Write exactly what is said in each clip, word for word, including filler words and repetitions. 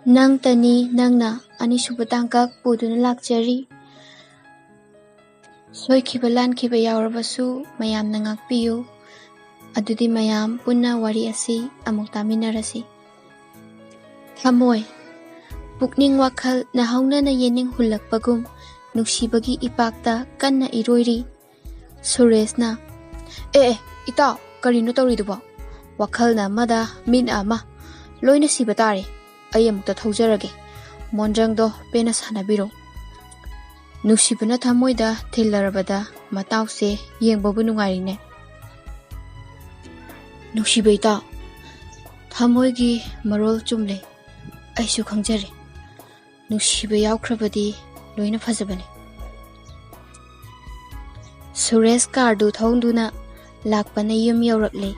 ꯅꯪꯇꯅꯤ, ꯅꯪꯅ ꯑꯅꯤꯁꯨꯕ ꯇꯥꯡꯀꯛ ꯄꯨꯗꯨꯅ ꯂꯥꯛꯆꯔꯤ꯫ ꯁꯣꯏꯈꯤꯕ ꯂꯥꯟꯈꯤꯕ ꯌꯥꯎꯔꯕꯁꯨ ꯃꯌꯥꯝꯅ ꯉꯥꯛꯄꯤꯌꯨ꯫ ꯑꯗꯨꯗꯤ ꯃꯌꯥꯝ ꯄꯨꯟꯅ ꯋꯥꯔꯤ ꯑꯁꯤ ꯑꯃꯨꯛ ꯇꯥꯃꯤꯟꯅꯔꯁꯤ꯫ ꯊꯃꯣꯏ, ꯄꯨꯛꯅꯤꯡ ꯋꯥꯈꯜ ꯅꯍꯧꯅꯅ ꯌꯦꯅꯤꯡ ꯍꯨꯜꯂꯛꯄꯒꯨꯝ ꯅꯨꯡꯁꯤꯕꯒꯤ ꯏꯄꯥꯛꯇ ꯀꯟꯅ ꯏꯔꯣꯏꯔꯤ꯫ ꯁꯨꯔꯦꯁꯅ, "ꯑꯦ, ꯑꯦ, ꯏꯇꯥꯎ, ꯀꯔꯤꯅꯣ ꯇꯧꯔꯤꯗꯨꯕꯣ? ꯋꯥꯈꯜꯅ ꯑꯃꯗ, ꯃꯤꯠꯅ ꯑꯃ, ꯂꯣꯏꯅ ꯁꯤꯕ ꯇꯥꯔꯦ꯫ ꯑꯩ ꯑꯃꯨꯛꯇ ꯊꯧꯖꯔꯒꯦ꯫ ꯃꯣꯟꯗ꯭ꯔꯪꯗꯣ ꯄꯦꯟꯅ ꯁꯥꯟꯅꯕꯤꯔꯣ꯫" ꯅꯨꯡꯁꯤꯕꯅ ꯊꯃꯣꯏꯗ ꯊꯤꯜꯂꯔꯕꯗ ꯃꯇꯥꯎꯁꯦ ꯌꯦꯡꯕꯕꯨ ꯅꯨꯡꯉꯥꯏꯔꯤꯅꯦ꯫ ꯅꯨꯡꯁꯤꯕ ꯏꯇꯥꯎ, ꯊꯃꯣꯏꯒꯤ ꯃꯔꯣꯜ ꯆꯨꯝꯂꯦ꯫ ꯑꯩꯁꯨ ꯈꯪꯖꯔꯦ꯫ ꯅꯨꯡꯁꯤꯕ ꯌꯥꯎꯈ꯭ꯔꯕꯗꯤ ꯂꯣꯏꯅ ꯐꯖꯕꯅꯤ꯫ ꯁꯨꯔꯦꯁ ꯀꯥꯔꯗꯨ ꯊꯧꯗꯨꯅ ꯂꯥꯛꯄꯅ ꯌꯨꯝ ꯌꯧꯔꯛꯂꯦ꯫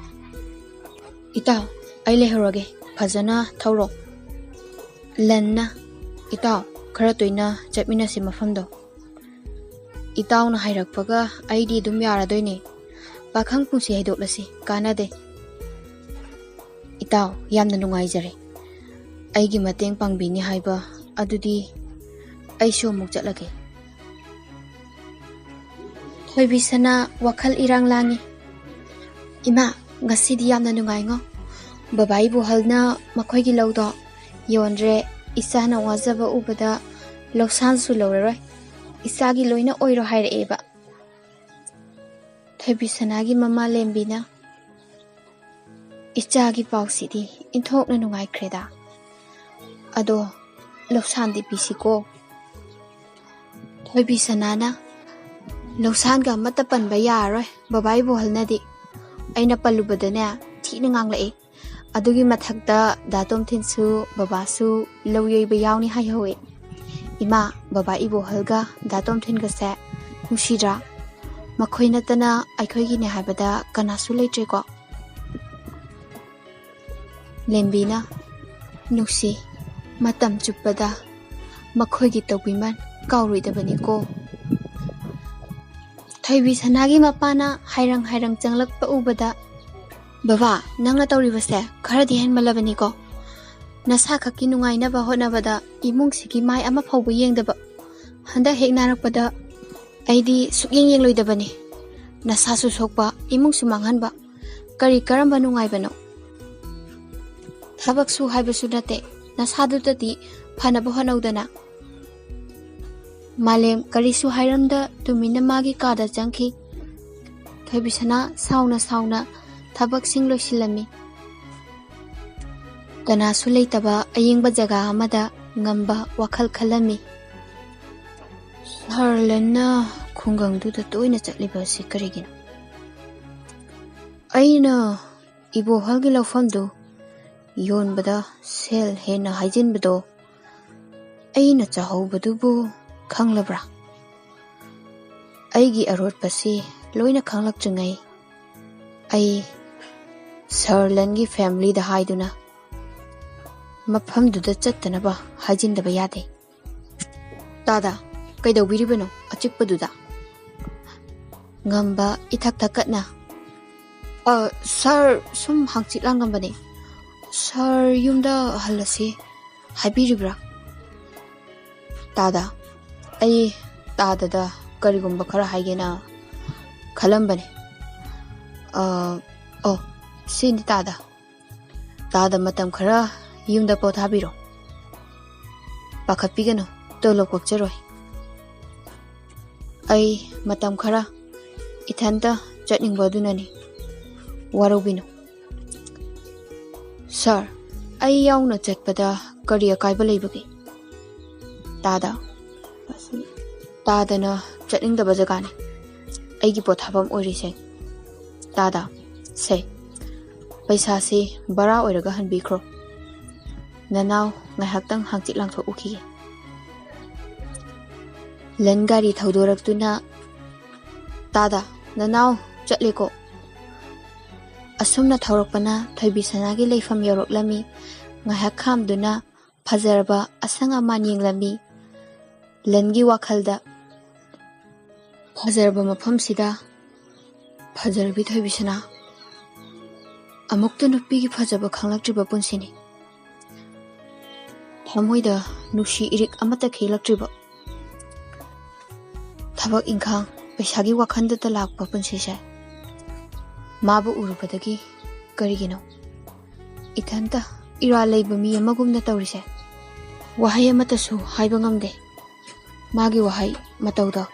"ꯏꯇꯥꯎ, ꯑꯩ ꯂꯩꯍꯧꯔꯒꯦ, ꯐꯖꯅ ꯊꯧꯔꯣ꯫" ꯂꯟꯅ, "ꯏꯇꯥꯎ, ꯈꯔ ꯇꯣꯏꯅ ꯆꯠꯃꯤꯟꯅꯁꯤ ꯃꯐꯝꯗꯣ꯫ ꯏꯇꯥꯎꯅ ꯍꯥꯏꯔꯛꯄꯒ ꯑꯩꯗꯤ ꯑꯗꯨꯝ ꯌꯥꯔꯗꯣꯏꯅꯦ꯫ ꯄꯥꯈꯪ ꯄꯨꯟꯁꯤ ꯍꯩꯗꯣꯛꯂꯁꯤ, ꯀꯥꯟꯅꯗꯦ꯫" "ꯏꯇꯥꯎ, ꯌꯥꯝꯅ ꯅꯨꯡꯉꯥꯏꯖꯔꯦ꯫ ꯑꯩꯒꯤ ꯃꯇꯦꯡ ꯄꯥꯡꯕꯤꯅꯤ ꯍꯥꯏꯕ ꯑꯗꯨꯗꯤ ꯑꯩꯁꯨ ꯑꯃꯨꯛ ꯆꯠꯂꯒꯦ꯫" ꯊꯣꯏꯕꯤꯁꯅꯥ ꯋꯥꯈꯜ ꯏꯔꯥꯡ ꯂꯥꯡꯉꯤ꯫ "ꯏꯃꯥ, ꯉꯁꯤꯗꯤ ꯌꯥꯝꯅ ꯅꯨꯡꯉꯥꯏꯉꯣ꯫ ꯕꯕꯥ ꯏꯕꯣꯍꯜꯅ ꯃꯈꯣꯏꯒꯤ ꯂꯧꯗꯣ ꯌꯣꯟꯗ꯭ꯔꯦ, ꯏꯆꯥꯅ ꯋꯥꯖꯕ ꯎꯕꯗ ꯂꯧꯁꯥꯟꯁꯨ ꯂꯧꯔꯔꯣꯏ, ꯏꯆꯥꯒꯤ ꯂꯣꯏꯅ ꯑꯣꯏꯔꯣ ꯍꯥꯏꯔꯛꯑꯦꯕ꯫" ꯊꯣꯏꯕꯤꯁꯅꯥꯒꯤ ꯃꯃꯥ ꯂꯦꯝꯕꯤꯅ, "ꯏꯆꯥꯒꯤ ꯄꯥꯎꯁꯤꯗꯤ ꯏꯟꯊꯣꯛꯅ ꯅꯨꯡꯉꯥꯏꯈ꯭ꯔꯦꯗ꯫ ꯑꯗꯣ ꯂꯧꯁꯥꯟꯗꯤ ꯄꯤꯁꯤꯀꯣ꯫" ꯊꯣꯏꯕꯤꯁꯅꯥꯅ, "ꯂꯧꯁꯥꯟꯒ ꯑꯃꯠꯇ ꯄꯟꯕ ꯌꯥꯔꯔꯣꯏ ꯕꯕꯥ ꯏꯕꯣꯍꯜꯅꯗꯤ꯫ ꯑꯩꯅ ꯄꯜꯂꯨꯕꯗꯅꯦ ꯊꯤꯅ ꯉꯥꯡꯂꯛꯏ꯫ ꯑꯗꯨꯒꯤ ꯃꯊꯛꯇ ꯗꯥ ꯇꯣꯝꯊꯤꯟꯁꯨ ꯕꯕꯥꯁꯨ ꯂꯧ ꯌꯩꯕ ꯌꯥꯎꯅꯤ ꯍꯥꯏꯍꯧꯋꯤ꯫ ꯏꯃꯥ, ꯕꯕꯥ ꯏꯕꯣꯍꯜꯒ ꯗꯥ ꯇꯣꯝꯊꯤꯟꯒꯁꯦ ꯅꯨꯡꯁꯤꯗ꯭ꯔꯥ? ꯃꯈꯣꯏ ꯅꯠꯇꯅ ꯑꯩꯈꯣꯏꯒꯤꯅꯦ ꯍꯥꯏꯕꯗ ꯀꯅꯥꯁꯨ ꯂꯩꯇ꯭ꯔꯦꯀꯣ꯫" ꯂꯦꯝꯕꯤꯅ, "ꯅꯨꯡꯁꯤ, ꯃꯇꯝ ꯆꯨꯞꯄꯗ ꯃꯈꯣꯏꯒꯤ ꯇꯧꯕꯤꯃꯜ ꯀꯥꯎꯔꯣꯏꯗꯕꯅꯤꯀꯣ꯫" ꯊꯣꯏꯕꯤꯁꯅꯥꯒꯤ ꯃꯄꯥꯅ ꯍꯥꯏꯔꯪ ꯍꯥꯏꯔꯪ ꯆꯪꯂꯛꯄ ꯎꯕꯗ, "ꯕꯕꯥ, ꯅꯪꯅ ꯇꯧꯔꯤꯕꯁꯦ ꯈꯔꯗꯤ ꯍꯦꯟꯃꯜꯂꯕꯅꯤꯀꯣ꯫ ꯅꯁꯥ ꯈꯛꯀꯤ ꯅꯨꯡꯉꯥꯏꯅꯕ ꯍꯣꯠꯅꯕꯗ ꯏꯃꯨꯡꯁꯤꯒꯤ ꯃꯥꯏ ꯑꯃ ꯐꯥꯎꯕ ꯌꯦꯡꯗꯕ꯫ ꯍꯟꯗꯛ ꯍꯦꯛ ꯅꯥꯔꯛꯄꯗ ꯑꯩꯗꯤ ꯁꯨꯛꯌꯦꯡ ꯌꯦꯡꯂꯣꯏꯗꯕꯅꯤ꯫ ꯅꯁꯥꯁꯨ ꯁꯣꯛꯄ, ꯏꯃꯨꯡꯁꯨ ꯃꯥꯡꯍꯟꯕ꯫ ꯀꯔꯤ ꯀꯔꯝꯕ ꯅꯨꯡꯉꯥꯏꯕꯅꯣ? ꯊꯕꯛ ꯁꯨ ꯍꯥꯏꯕꯁꯨ ꯅꯠꯇꯦ, ꯅꯁꯥꯗꯨꯗꯗꯤ ꯐꯅꯕ ꯍꯣꯠꯅꯧꯗꯅ꯫ ꯃꯥꯂꯦꯝ ꯀꯔꯤꯁꯨ ꯍꯥꯏꯔꯝꯗ ꯇꯨꯃꯤꯟꯅ ꯃꯥꯒꯤ ꯀꯥꯗ ꯆꯪꯈꯤ꯫ ꯊꯣꯏꯕꯤꯁꯅꯥ ꯁꯥꯎꯅ ꯁꯥꯎꯅ ꯊꯕꯛꯁꯤꯡ ꯂꯣꯏꯁꯤꯜꯂꯝꯃꯤ꯫ ꯀꯅꯥꯁꯨ ꯂꯩꯇꯕ ꯑꯌꯤꯡꯕ ꯖꯒꯥ ꯑꯃꯗ ꯉꯝꯕ ꯋꯥꯈꯜ ꯈꯜꯂꯝꯃꯤ꯫ ꯁꯥꯔ ꯂꯟꯅ ꯈꯨꯡꯒꯪꯗꯨꯗ ꯇꯣꯏꯅ ꯆꯠꯂꯤꯕ ꯑꯁꯤ ꯀꯔꯤꯒꯤꯅꯣ? ꯑꯩꯅ ꯏꯕꯣꯍꯜꯒꯤ ꯂꯧꯐꯝꯗꯨ ꯌꯣꯟꯕꯗ ꯁꯦꯜ ꯍꯦꯟꯅ ꯍꯥꯏꯖꯤꯟꯕꯗꯣ ꯑꯩꯅ ꯆꯥꯍꯧꯕꯗꯨꯕꯨ ꯈꯪꯂꯕ꯭ꯔꯥ? ꯑꯩꯒꯤ ꯑꯔꯣꯠꯄꯁꯤ ꯂꯣꯏꯅ ꯈꯪꯂꯛꯇ꯭ꯔꯤꯉꯩ ꯑꯩ ꯁꯥꯔ ꯂꯟꯒꯤ ꯐꯦꯃꯤꯂꯤꯗ ꯍꯥꯏꯗꯨꯅ ꯃꯐꯝꯗꯨꯗ ꯆꯠꯇꯅꯕ ꯍꯥꯏꯖꯤꯟꯗꯕ ꯌꯥꯗꯦ꯫ ꯇꯥꯗ, ꯀꯩꯗꯧꯕꯤꯔꯤꯕꯅꯣ ꯑꯆꯤꯛꯄꯗꯨꯗ? ꯉꯝꯕ ꯏꯊꯛ ꯊꯛꯀꯠꯅ, "ꯑ, ꯁꯥꯔ, ꯁꯨꯝ ꯍꯪꯆꯤꯠ ꯂꯥꯡꯉꯝꯕꯅꯦ꯫ ꯁꯥꯔ ꯌꯨꯝꯗ ꯍꯜꯂꯁꯤ ꯍꯥꯏꯕꯤꯔꯤꯕ꯭ꯔꯥ?" ꯇꯥꯗ, ꯑꯩ ꯇꯥꯗꯗ ꯀꯔꯤꯒꯨꯝꯕ ꯈꯔ ꯍꯥꯏꯒꯦꯅ ꯈꯜꯂꯝꯕꯅꯦ꯫ ꯑ, ꯑꯣ, ꯁꯤꯅꯤ ꯇꯥꯗ꯫ ꯇꯥꯗ ꯃꯇꯝ ꯈꯔ ꯌꯨꯝꯗ ꯄꯣꯊꯥꯕꯤꯔꯣ꯫ ꯄꯥꯈꯠꯄꯤꯒꯅꯨ, ꯇꯣꯂꯣꯞ ꯀꯛꯆꯔꯣꯏ꯫ ꯑꯩ ꯃꯇꯝ ꯈꯔ ꯏꯊꯟꯇ ꯆꯠꯅꯤꯡꯕ ꯑꯗꯨꯅꯅꯤ꯫ ꯋꯥꯔꯧꯕꯤꯅꯨ꯫ ꯁꯥꯔ, ꯑꯩ ꯌꯥꯎꯅ ꯆꯠꯄꯗ ꯀꯔꯤ ꯑꯀꯥꯏꯕ ꯂꯩꯕꯒꯦ? ꯇꯥꯗ, ꯇꯥꯗꯅ ꯆꯠꯅꯤꯡꯗꯕ ꯖꯒꯥꯅꯤ ꯑꯩꯒꯤ ꯄꯣꯊꯥꯐꯝ ꯑꯣꯏꯔꯤꯁꯦ꯫ ꯇꯥꯗ, ꯁꯦ, ꯄꯩꯁꯥꯁꯤ ꯚꯔꯥ ꯑꯣꯏꯔꯒ ꯍꯟꯕꯤꯈ꯭ꯔꯣ꯫ ꯅꯅꯥꯎ ꯉꯥꯏꯍꯥꯛꯇꯪ ꯍꯥꯡꯆꯤꯠ ꯂꯥꯡꯊꯣꯛꯎꯈꯤꯒꯦ꯫ ꯂꯟ ꯒꯥꯔꯤ ꯊꯧꯗꯣꯔꯛꯇꯨꯅ, "ꯇꯥꯗ, ꯅꯅꯥꯎ ꯆꯠꯂꯦꯀꯣ?" ꯑꯁꯨꯝꯅ ꯊꯧꯔꯛꯄꯅ ꯊꯣꯏꯕꯤꯁꯅꯥꯒꯤ ꯂꯩꯐꯝ ꯌꯧꯔꯛꯂꯝꯃꯤ꯫ ꯉꯥꯏꯍꯥꯛ ꯈꯥꯝꯗꯨꯅ ꯐꯖꯔꯕ ꯑꯁꯪ ꯑꯃꯥꯟ ꯌꯦꯡꯂꯝꯃꯤ꯫ ꯂꯟꯒꯤ ꯋꯥꯈꯜꯗ, "ꯐꯖꯔꯕ ꯃꯐꯝꯁꯤꯗ ꯐꯖꯔꯕꯤ ꯊꯣꯏꯕꯤꯁꯅꯥ, ꯑꯃꯨꯛꯇ ꯅꯨꯄꯤꯒꯤ ꯐꯖꯕ ꯈꯪꯂꯛꯇ꯭ꯔꯤꯕ ꯄꯨꯟꯁꯤꯅꯤ꯫ ꯊꯃꯣꯏꯗ ꯅꯨꯡꯁꯤ ꯏꯔꯤꯛ ꯑꯃꯠꯇ ꯈꯤꯛꯂꯛꯇ꯭ꯔꯤꯕ, ꯊꯕꯛ ꯏꯪꯈꯥꯡ, ꯄꯩꯁꯥꯒꯤ ꯋꯥꯈꯜꯗꯇ ꯂꯥꯛꯄ ꯄꯨꯟꯁꯤꯁꯦ ꯃꯥꯕꯨ ꯎꯔꯨꯕꯗꯒꯤ ꯀꯔꯤꯒꯤꯅꯣ ꯏꯊꯟꯇ ꯏꯔꯥꯜ ꯂꯩꯕ ꯃꯤ ꯑꯃꯒꯨꯝꯅ ꯇꯧꯔꯤꯁꯦ? ꯋꯥꯍꯩ ꯑꯃꯠꯇꯁꯨ ꯍꯥꯏꯕ ꯉꯝꯗꯦ꯫ ꯃꯥꯒꯤ ꯋꯥꯍꯩ ꯃꯇꯧꯗꯣ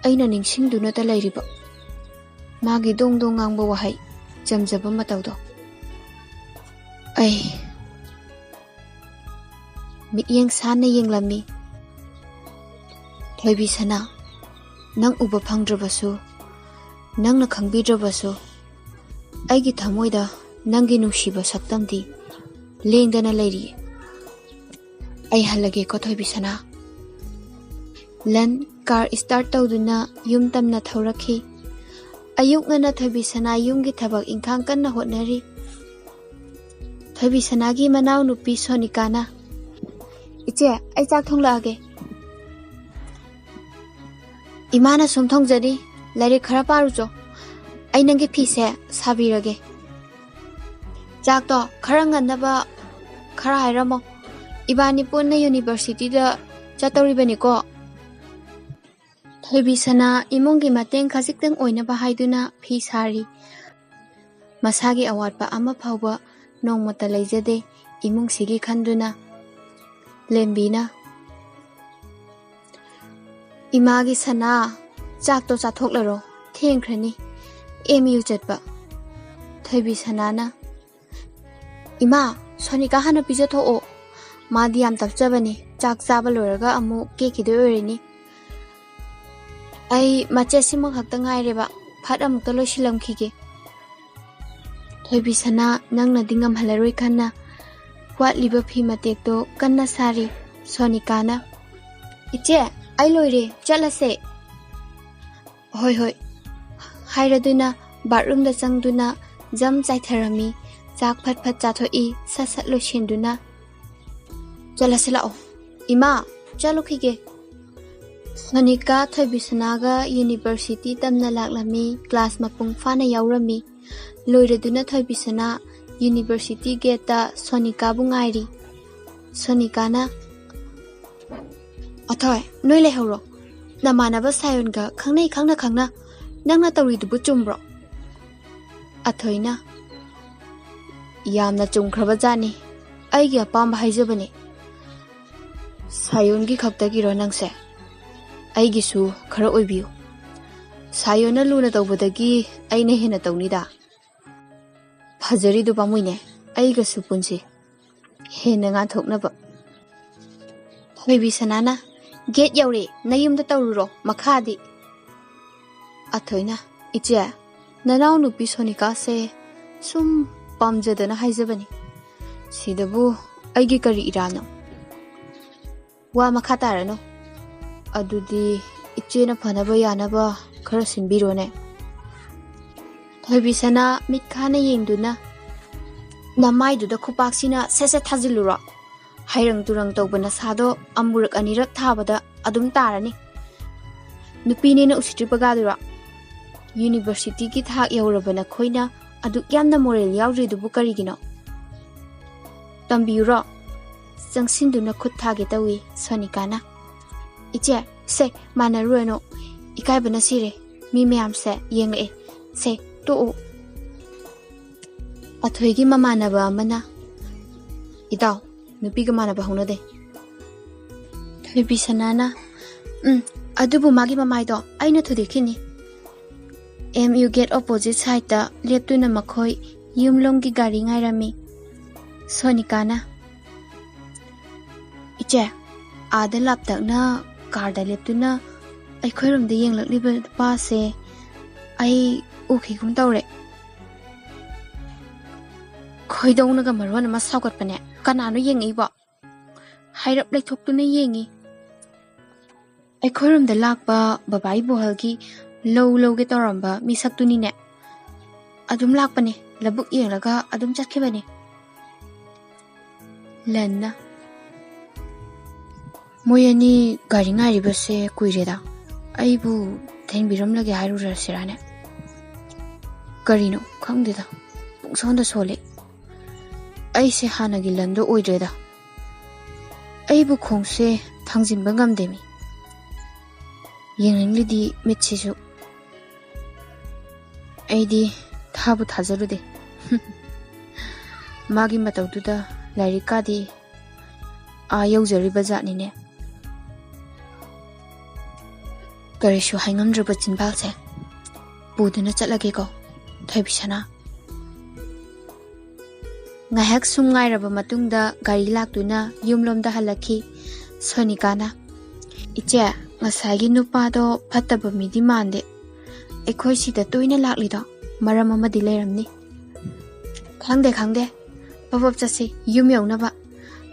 ꯑꯩꯅ ꯅꯤꯡꯁꯤꯡꯗꯨꯅꯇ ꯂꯩꯔꯤꯕ, ꯃꯥꯒꯤ ꯗꯣꯡ ꯗꯣꯡ ꯉꯥꯡꯕ ꯋꯥꯍꯩ, ꯆꯝꯖꯕ ꯃꯇꯧꯗꯣ꯫ ꯑꯩ ꯃꯤꯠꯌꯦꯡ ꯁꯥꯟꯅ ꯌꯦꯡꯂꯝꯃꯤ꯫ "ꯊꯣꯏꯕꯤ ꯁꯅꯥ, ꯅꯪ ꯎꯕ ꯐꯪꯗ꯭ꯔꯕꯁꯨ, ꯅꯪꯅ ꯈꯪꯕꯤꯗ꯭ꯔꯕꯁꯨ, ꯑꯩꯒꯤ ꯊꯃꯣꯏꯗ ꯅꯪꯒꯤ ꯅꯨꯡꯁꯤꯕ ꯁꯛꯇꯝꯗꯤ ꯂꯦꯡꯗꯅ ꯂꯩꯔꯤ꯫ ꯑꯩ ꯍꯜꯂꯒꯦꯀꯣ, ꯊꯣꯏꯕꯤ ꯁꯅꯥ꯫" ꯂꯟ ꯀꯥꯔ ꯁ꯭ꯇꯥꯔꯠ ꯇꯧꯗꯨꯅ ꯌꯨꯝ ꯇꯝꯅ ꯊꯧꯔꯛꯈꯤ꯫ ꯑꯌꯨꯛ ꯉꯟꯅ ꯊꯣꯏꯕꯤ ꯁꯅꯥ ꯌꯨꯝꯒꯤ ꯊꯕꯛ ꯏꯪꯈꯥꯡ ꯀꯟꯅ ꯍꯣꯠꯅꯔꯤ꯫ ꯊꯣꯏꯕꯤ ꯁꯅꯥꯒꯤ ꯃꯅꯥꯎꯅꯨꯄꯤ ꯁꯣꯅꯤꯀꯥꯅ, "ꯏꯆꯦ, ꯑꯩ ꯆꯥꯛ ꯊꯣꯡꯂꯛꯑꯒꯦ꯫" "ꯏꯃꯥꯅ ꯁꯨꯝ ꯊꯣꯡꯖꯔꯤ, ꯂꯥꯏꯔꯤꯛ ꯈꯔ ꯄꯥꯔꯨꯆꯣ, ꯑꯩ ꯅꯪꯒꯤ ꯐꯤꯁꯦ ꯁꯥꯕꯤꯔꯒꯦ꯫" "ꯆꯥꯛꯇꯣ ꯈꯔ ꯉꯟꯅꯕ ꯈꯔ ꯍꯥꯏꯔꯝꯃꯣ, ꯏꯕꯥꯅꯤ ꯄꯨꯟꯅ ꯌꯨꯅꯤꯚꯔꯁꯤꯇꯤꯗ ꯆꯠꯇꯧꯔꯤꯕꯅꯤꯀꯣ꯫" ꯊꯣꯏꯕꯤ ꯁꯅꯥ ꯏꯃꯨꯡꯒꯤ ꯃꯇꯦꯡ ꯈꯖꯤꯛꯇꯪ ꯑꯣꯏꯅꯕ ꯍꯥꯏꯗꯨꯅ ꯐꯤ ꯁꯥꯔꯤ꯫ ꯃꯁꯥꯒꯤ ꯑꯋꯥꯠꯄ ꯑꯃ ꯐꯥꯎꯕ ꯅꯣꯡꯃꯇ ꯂꯩꯖꯗꯦ ꯏꯃꯨꯡꯁꯤꯒꯤ ꯈꯟꯗꯨꯅ꯫ ꯂꯦꯝꯕꯤꯅ, "ꯏꯃꯥꯒꯤ ꯁꯅꯥ, ꯆꯥꯛꯇꯣ ꯆꯥꯊꯣꯛꯂꯔꯣ, ꯊꯦꯡꯈ꯭ꯔꯅꯤ ꯑꯦꯝ ꯌꯨ ꯆꯠꯄ꯫" ꯊꯣꯏꯕꯤ ꯁꯅꯥꯅ, "ꯏꯃꯥ, ꯁꯣꯅꯤꯀꯥ ꯍꯥꯟꯅ ꯄꯤꯖꯊꯣꯛꯑꯣ, ꯃꯥꯗꯤ ꯌꯥꯝ ꯇꯞꯆꯕꯅꯤ, ꯆꯥꯛ ꯆꯥꯕ ꯂꯣꯏꯔꯒ ꯑꯃꯨꯛ ꯀꯦꯛꯈꯤꯗꯣꯏ ꯑꯣꯏꯔꯅꯤ꯫ ꯑꯩ ꯃꯆꯦꯠꯁꯤꯃ ꯈꯛꯇ ꯉꯥꯏꯔꯦꯕ, ꯐꯠ ꯑꯃꯨꯛꯇ ꯂꯣꯏꯁꯤꯜꯂꯝꯈꯤꯒꯦ꯫" ꯊꯣꯏꯕꯤ ꯁꯅꯥ ꯅꯪꯅꯗꯤ ꯉꯝꯍꯜꯂꯔꯣꯏ ꯈꯟꯅ ꯋꯥꯠꯂꯤꯕ ꯐꯤ ꯃꯇꯦꯛꯇꯣ ꯀꯟꯅ ꯁꯥꯔꯤ꯫ ꯁꯣꯅꯤꯀꯥꯅ, "ꯏꯆꯦ, ꯑꯩ ꯂꯣꯏꯔꯦ, ꯆꯠꯂꯁꯦ꯫" "ꯍꯣꯏ, ꯍꯣꯏ," ꯍꯥꯏꯔꯗꯨꯅ ꯕꯥꯠꯔꯨꯝꯗ ꯆꯪꯗꯨꯅ ꯖꯝ ꯆꯥꯏꯊꯔꯝꯃꯤ꯫ ꯆꯥꯛ ꯐꯠ ꯐꯠ ꯆꯥꯊꯣꯛꯏ, ꯁꯠ ꯁꯠ ꯂꯣꯏꯁꯤꯟꯗꯨꯅ꯫ "ꯆꯠꯂꯁꯤ ꯂꯥꯛꯑꯣ꯫ ꯏꯃꯥ, ꯆꯠꯂꯨꯈꯤꯒꯦ꯫" ꯁꯣꯅꯤꯀꯥ ꯊꯣꯏꯕꯤꯁꯅꯥꯒ ꯌꯨꯅꯤꯚꯔꯁꯤꯇꯤ ꯇꯝꯅ ꯂꯥꯛꯂꯝꯃꯤ꯫ ꯀ꯭ꯂꯥꯁ ꯃꯄꯨꯡ ꯐꯥꯅ ꯌꯥꯎꯔꯝꯃꯤ꯫ ꯂꯣꯏꯔꯗꯨꯅ ꯊꯣꯏꯕꯤꯁꯅꯥ ꯌꯨꯅꯤꯚꯔꯁꯤꯇꯤ ꯒꯦꯠꯇ ꯁꯣꯅꯤꯀꯥꯕꯨ ꯉꯥꯏꯔꯤ꯫ ꯁꯣꯅꯤꯀꯥꯅ, "ꯑꯊꯣꯏ, ꯅꯣꯏ ꯂꯩꯍꯧꯔꯣ꯫ ꯅꯃꯥꯟꯅꯕ ꯁꯥꯌꯣꯟꯒ ꯈꯪꯅꯩ ꯈꯪꯅ ꯈꯪꯅ ꯅꯪꯅ ꯇꯧꯔꯤꯗꯨꯕꯨ ꯆꯨꯝꯕ꯭ꯔꯣ?" ꯑꯊꯣꯏꯅ, "ꯌꯥꯝꯅ ꯆꯨꯝꯈ꯭ꯔꯕ ꯖꯥꯠꯅꯤ꯫ ꯑꯩꯒꯤ ꯑꯄꯥꯝꯕ ꯍꯥꯏꯖꯕꯅꯤ꯫ ꯁꯥꯌꯣꯟꯒꯤ ꯈꯛꯇꯒꯤꯔꯣ ꯅꯪꯁꯦ? ꯑꯩꯒꯤꯁꯨ ꯈꯔ ꯑꯣꯏꯕꯤꯌꯨ꯫ ꯁꯥꯌꯣꯟꯅ ꯂꯨꯅ ꯇꯧꯕꯗꯒꯤ ꯑꯩꯅ ꯍꯦꯟꯅ ꯇꯧꯅꯤꯗ꯫ ꯐꯖꯔꯤꯗꯨ ꯄꯥꯝꯃꯨꯏꯅꯦ, ꯑꯩꯒꯁꯨ ꯄꯨꯟꯁꯤ꯫ ꯍꯦꯟꯅ ꯉꯥꯟꯊꯣꯛꯅꯕ꯫" ꯊꯣꯏꯕꯤ ꯁꯅꯥꯅ, "ꯒꯦꯠ ꯌꯧꯔꯦ, ꯅꯌꯨꯝꯗ ꯇꯧꯔꯨꯔꯣ, ꯃꯈꯥꯗꯤ꯫" ꯑꯊꯣꯏꯅ, "ꯏꯆꯦ, ꯅꯅꯥꯎꯅꯨꯄꯤ ꯁꯣꯅꯤꯀꯥꯁꯦ ꯁꯨꯝ ꯄꯥꯝꯖꯗꯅ ꯍꯥꯏꯖꯕꯅꯤ꯫ ꯁꯤꯗꯕꯨ ꯑꯩꯒꯤ ꯀꯔꯤ ꯏꯔꯥꯟꯅꯣ? ꯋꯥ ꯃꯈꯥ ꯇꯥꯔꯅꯨ꯫ ꯑꯗꯨꯗꯤ ꯏꯆꯦꯅ ꯐꯅꯕ ꯌꯥꯅꯕ ꯈꯔ ꯁꯤꯟꯕꯤꯔꯣꯅꯦ꯫" ꯊꯣꯏꯕꯤ ꯁꯅꯥ ꯃꯤꯠ ꯈꯥꯅ ꯌꯦꯡꯗꯨꯅ, "ꯅꯃꯥꯏꯗꯨꯗ ꯈꯨꯄꯥꯛꯁꯤꯅ ꯁꯠ ꯁꯠ ꯊꯥꯖꯤꯜꯂꯨꯔꯣ꯫ ꯍꯩꯔꯪ ꯇꯨꯔꯪ ꯇꯧꯕ ꯅꯁꯥꯗꯣ ꯑꯃꯨꯔꯛ ꯑꯅꯤꯔꯛ ꯊꯥꯕꯗ ꯑꯗꯨꯝ ꯇꯥꯔꯅꯤ꯫ ꯅꯨꯄꯤꯅꯦꯅ ꯎꯁꯤꯠꯇ꯭ꯔꯤꯕꯒꯥꯗꯨꯔꯣ? ꯌꯨꯅꯤꯚꯔꯁꯤꯇꯤꯒꯤ ꯊꯥꯛ ꯌꯧꯔꯕ ꯅꯈꯣꯏꯅ ꯑꯗꯨꯛ ꯌꯥꯝꯅ ꯃꯣꯔꯦꯜ ꯌꯥꯎꯗ꯭ꯔꯤꯗꯨꯕꯨ ꯀꯔꯤꯒꯤꯅꯣ? ꯇꯝꯕꯤꯌꯨꯔꯣ?" ꯆꯪꯁꯤꯟꯗꯨꯅ ꯈꯨꯠ ꯊꯥꯒꯦ ꯇꯧꯏ ꯁꯣꯅꯤꯀꯥꯅ꯫ "ꯏꯆꯦ, ꯁꯦ, ꯃꯥꯟꯅꯔꯨꯔꯅꯨ꯫ ꯏꯀꯥꯏꯕꯅ ꯁꯤꯔꯦ꯫ ꯃꯤ ꯃꯌꯥꯝꯁꯦ ꯌꯦꯡꯂꯛꯑꯦ꯫ ꯁꯦ, ꯇꯣꯛꯎ꯫" ꯑꯊꯣꯏꯒꯤ ꯃꯃꯥꯟꯅꯕ ꯑꯃꯅ, "ꯏꯇꯥꯎ, ꯅꯨꯄꯤꯒ ꯃꯥꯟꯅꯕ ꯍꯧꯅꯗꯦ꯫" ꯊꯣꯏꯕꯤ ꯁꯅꯥꯅ, "ꯎꯝ, ꯑꯗꯨꯕꯨ ꯃꯥꯒꯤ ꯃꯃꯥꯏꯗꯣ ꯑꯩꯅ ꯊꯨꯗꯦꯛꯈꯤꯅꯤ꯫" ꯑꯦꯝ ꯌꯨ ꯒꯦꯠ ꯑꯣꯄꯣꯖꯤꯠ ꯁꯥꯏꯠꯇ ꯂꯦꯞꯇꯨꯅ ꯃꯈꯣꯏ ꯌꯨꯝꯂꯣꯝꯒꯤ ꯒꯥꯔꯤ ꯉꯥꯏꯔꯝꯃꯤ꯫ ꯁꯣꯅꯤꯀꯥꯅ, "ꯏꯆꯦ, ꯑꯥꯗ ꯂꯥꯞꯇꯛꯅ ꯀꯥꯔꯗ ꯂꯦꯞꯇꯨꯅ ꯑꯩꯈꯣꯏꯔꯣꯝꯗ ꯌꯦꯡꯂꯛꯂꯤꯕ ꯅꯨꯄꯥꯁꯦ ꯑꯩ ꯎꯈꯤꯒꯨꯝ ꯇꯧꯔꯦ꯫" ꯈꯣꯏꯗꯧꯅꯒ ꯃꯔꯣꯟ ꯑꯃ ꯁꯥꯎꯒꯠꯄꯅꯦ꯫ "ꯀꯅꯥꯅꯣ ꯌꯦꯡꯉꯛꯏꯕꯣ?" ꯍꯥꯏꯔꯞ ꯂꯩꯊꯣꯛꯇꯨꯅ ꯌꯦꯡꯉꯤ꯫ "ꯑꯩꯈꯣꯏꯔꯣꯝꯗ ꯂꯥꯛꯄ ꯕꯕꯥ ꯏꯕꯣꯍꯜꯒꯤ ꯂꯧ ꯂꯧꯒꯦ ꯇꯧꯔꯝꯕ ꯃꯤꯁꯛꯇꯨꯅꯤꯅꯦ꯫ ꯑꯗꯨꯝ ꯂꯥꯛꯄꯅꯦ, ꯂꯧꯕꯨꯛ ꯌꯦꯡꯂꯒ ꯑꯗꯨꯝ ꯆꯠꯈꯤꯕꯅꯦ꯫" ꯂꯟꯅ, "ꯃꯣꯏ ꯑꯅꯤ ꯒꯥꯔꯤ ꯉꯥꯏꯔꯤꯕꯁꯦ ꯀꯨꯏꯔꯦꯗ꯫ ꯑꯩꯕꯨ ꯊꯦꯡꯕꯤꯔꯝꯂꯒꯦ ꯍꯥꯏꯔꯨꯔꯁꯤꯔꯥꯅꯦ? ꯀꯔꯤꯅꯣ ꯈꯪꯗꯦꯗ, ꯄꯨꯡꯁꯣꯟꯗ ꯁꯣꯜꯂꯦ꯫ ꯑꯩꯁꯦ ꯍꯥꯟꯅꯒꯤ ꯂꯟꯗꯣ ꯑꯣꯏꯗ꯭ꯔꯦꯗ꯫" ꯑꯩꯕꯨ ꯈꯣꯡꯁꯦ ꯊꯥꯡꯖꯤꯟꯕ ꯉꯝꯗꯦꯃꯤ꯫ ꯌꯦꯡꯅꯤꯡꯂꯤꯗꯤ ꯃꯤꯠꯁꯤꯁꯨ꯫ ꯑꯩꯗꯤ ꯊꯥꯕꯨ ꯊꯥꯖꯔꯨꯗꯦ꯫ ꯃꯥꯒꯤ ꯃꯇꯧꯗꯨꯗ ꯂꯥꯏꯔꯤꯛꯀꯥꯗꯤ ꯑꯥ ꯌꯧꯖꯔꯤꯕ ꯖꯥꯠꯅꯤꯅꯦ꯫ ꯀꯔꯤꯁꯨ ꯍꯥꯏꯉꯝꯗ꯭ꯔꯕ ꯆꯤꯟꯕꯥꯜꯁꯦ ꯄꯨꯗꯨꯅ ꯆꯠꯂꯒꯦꯀꯣ, ꯊꯣꯏꯕꯤꯁꯅꯥ꯫ ꯉꯥꯏꯍꯥꯛ ꯁꯨꯝ ꯉꯥꯏꯔꯕ ꯃꯇꯨꯡꯗ ꯒꯥꯔꯤ ꯂꯥꯛꯇꯨꯅ ꯌꯨꯝꯂꯣꯝꯗ ꯍꯜꯂꯛꯈꯤ ꯁꯣꯅꯤꯀꯥꯅ꯫ "ꯏꯆꯦ, ꯉꯁꯥꯏꯒꯤ ꯅꯨꯄꯥꯗꯣ ꯐꯠꯇꯕ ꯃꯤꯗꯤ ꯃꯥꯟꯗꯦ꯫ ꯑꯩꯈꯣꯏ ꯁꯤꯗ ꯇꯣꯏꯅ ꯂꯥꯛꯂꯤꯗꯣ ꯃꯔꯝ ꯑꯃꯗꯤ ꯂꯩꯔꯝꯅꯤ꯫" "ꯈꯪꯗꯦ, ꯈꯪꯗꯦ꯫ ꯄꯞ ꯄꯞ ꯆꯠꯁꯤ, ꯌꯨꯝ ꯌꯧꯅꯕ꯫